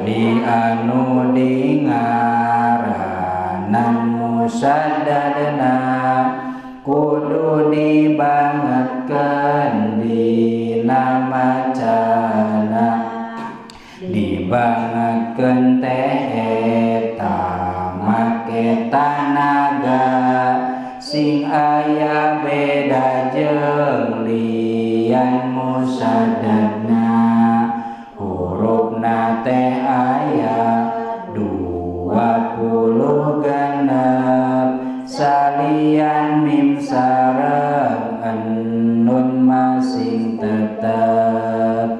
Ari anu dingaranan musaddadna kudu dibangetkeun dina macana dibangetkeun teh eta make tanaga sing aya beda jeung lian musaddadna hurufna teh aya 26 salian mim sareng nun masing tetep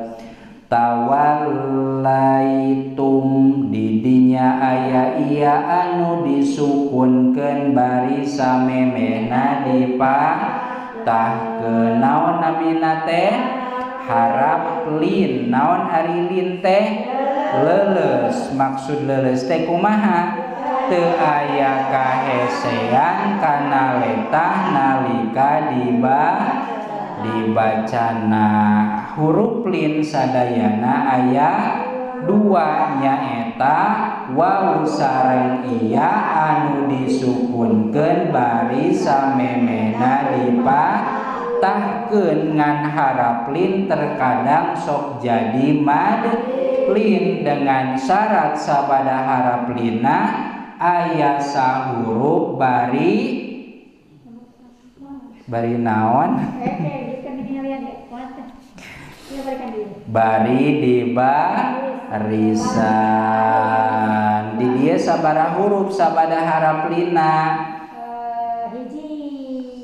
tawallaitum didinya aya iya anu disukunkeun bari samemehna dipatahkeun naon namina teh harap lin naon ari lin teh leuleus maksud leuleus teh kumaha teu aya kahesean kana letah nalika dibacana huruf lin sadayana aya dua nyaeta waw sareng iya anu disukunkeun bari samemehna dipatahkeun ngan harap lin terkadang sok jadi mad lin dengan syarat sabada harap lina aya sahuruf bari bari naon bari dibarisan di dieu sabaraha huruf sabada harap lina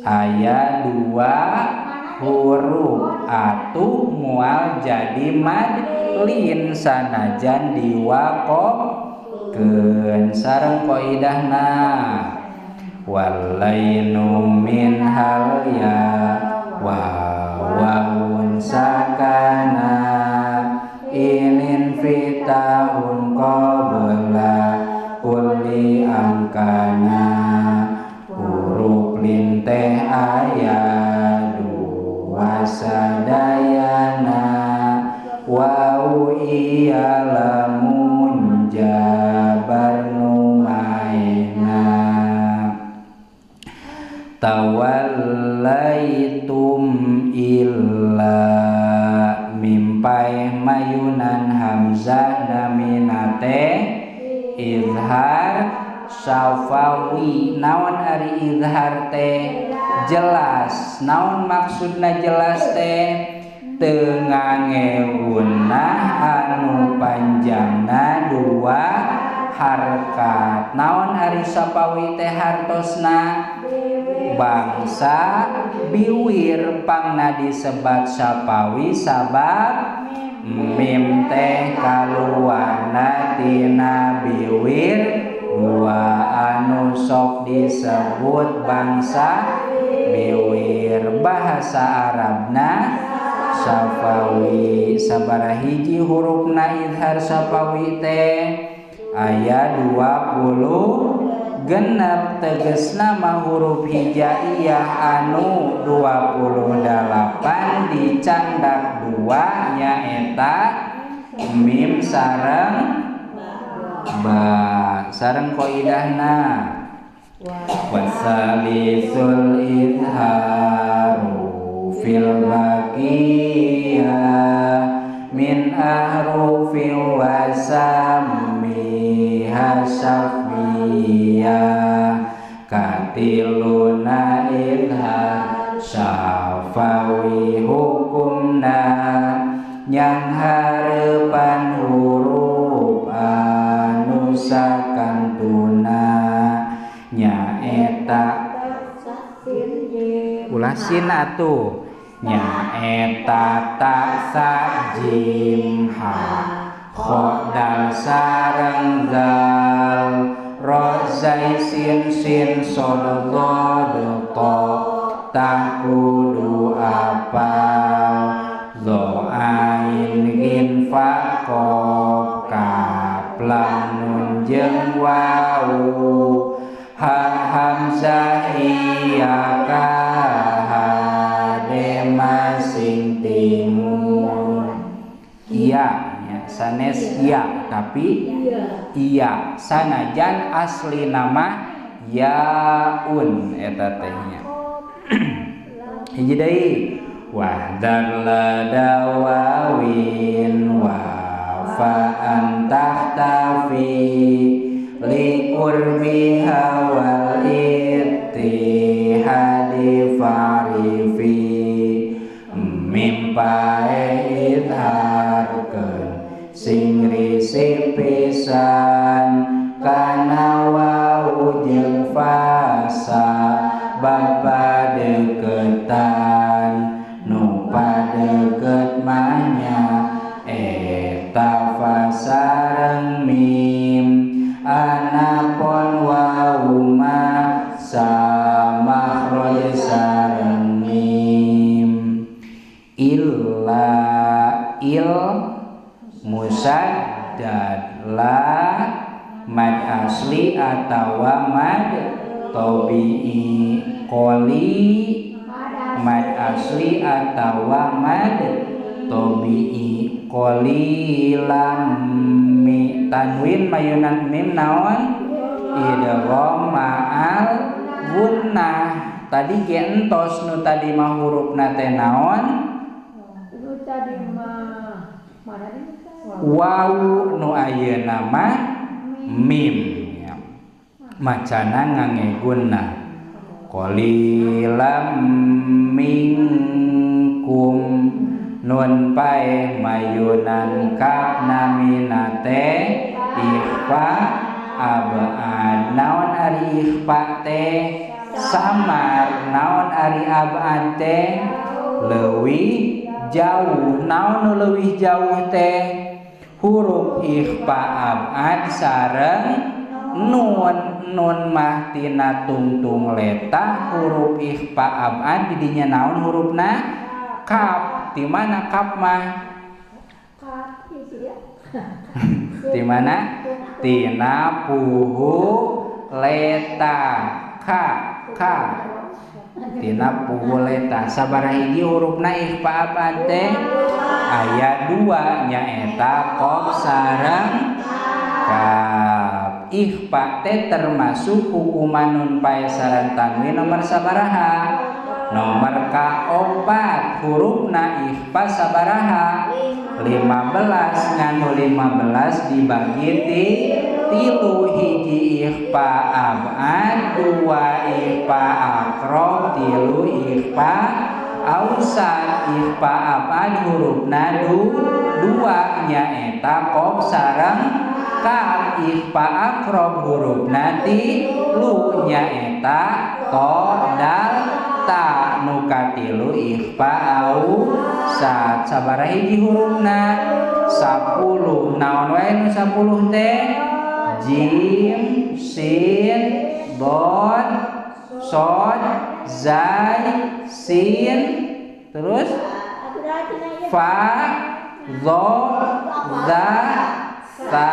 aya 2 huruf atuh moal jadi mad lin sanajan diwaqofkeun sareng kaidahna walainu min hal ya wa waun sakana inin fitahun qabla kulli amkana huruf lin teh aya 2 sadayana wau iya lamun jabar numaina tawallaitum illa mimpai mayunan hamzah namina teh izhar syafawi naon ari izhar teh jelas naon maksudna jelas teh teu ngangeunah anu panjangna 2 harkat naon ari syafawi teh hartosna bangsa biwir pangna disebat syafawi sabab mim teh kaluarna tina biwir 2 anu sok disebut bangsa biwir bahasa Arabna syafawi sabaraha hiji hurufna izhar syafawi teh aya 26 tegesna mah huruf hijaiyah anu 28 dicandak 2 nyaeta mim sareng ba sareng kaidahna wasalisul izharu fil baqiyah min ahrufin wasamiha syafiyah katiluna izhar syafawi hukumna yang hareupan huruf anu sakantuna nyaeta ulah sin atuh nyaeta ta sa jim ha kho dal sareng zal ro zai sin sin sod dod to ta kudu apal zo ain gin fa qaf kaf lam nun jeung wau ha hamzah iya ka ha de masing timur iya nya Sanes ya tapi iya sanajan asli nama yaun eta teh nya. Hiji deui wahdar ladawawin wa fa antahtafi liqurbiha wal ittihadi farifi mim pae idharkeun sing risih pisan kana wau jeung fasa bapa deketan nu padeket manya eta fasareng mim anapon wau ma samakhraj sareng mim illa il musaddad la mad asli atawa mad tabi'i qoli mad asli atawa mad tabi'i qalilam mi tanwin mayunan mim naon idgham ma'al gunnah. Tadi ge entos nu tadi mah hurufna teh naon nu tadi mah mana wau nu ayeuna mah mim ya. Macana ngangge gunnah qalilam minkum nun paeh mayunan kaf namina teh ikhfa abad naon ari ikhfa teh samar naon ari abad teh leuwih jauh naon nu leuwih jauh teh huruf ikhfa abad sareng nun nun mah tina tungtung leta huruf ikhfa abad didinya naon hurufna kaf. Di mana kaf mah? Di mana? Tina puhu leta ka ka tina puhu leta sabaraha hiji hurufna ikhfa abad teh aya dua nyaeta qaf sareng kaf. Ikhfa teh termasuk hukuman nun pae sareng tanwin nomor sabaraha? Nomor ka-4 hurufna ikhfa sabaraha? 15 nganu 15 dibagi tilu hiji ikhfa abad dua ikhfa akrob tilu ikhfa ausat. Ikhfa abad hurufna dua nyaeta qaf sareng kaf. Ikhfa akrob hurufna tilu nyaeta to dal ta nu katilu ikhfa ausat. Sabaraha hiji hurufna? 10. Naon wae nu 10 teh? Jim, sin, dod, sod, zai, sin, terus fa, dho, za, sa.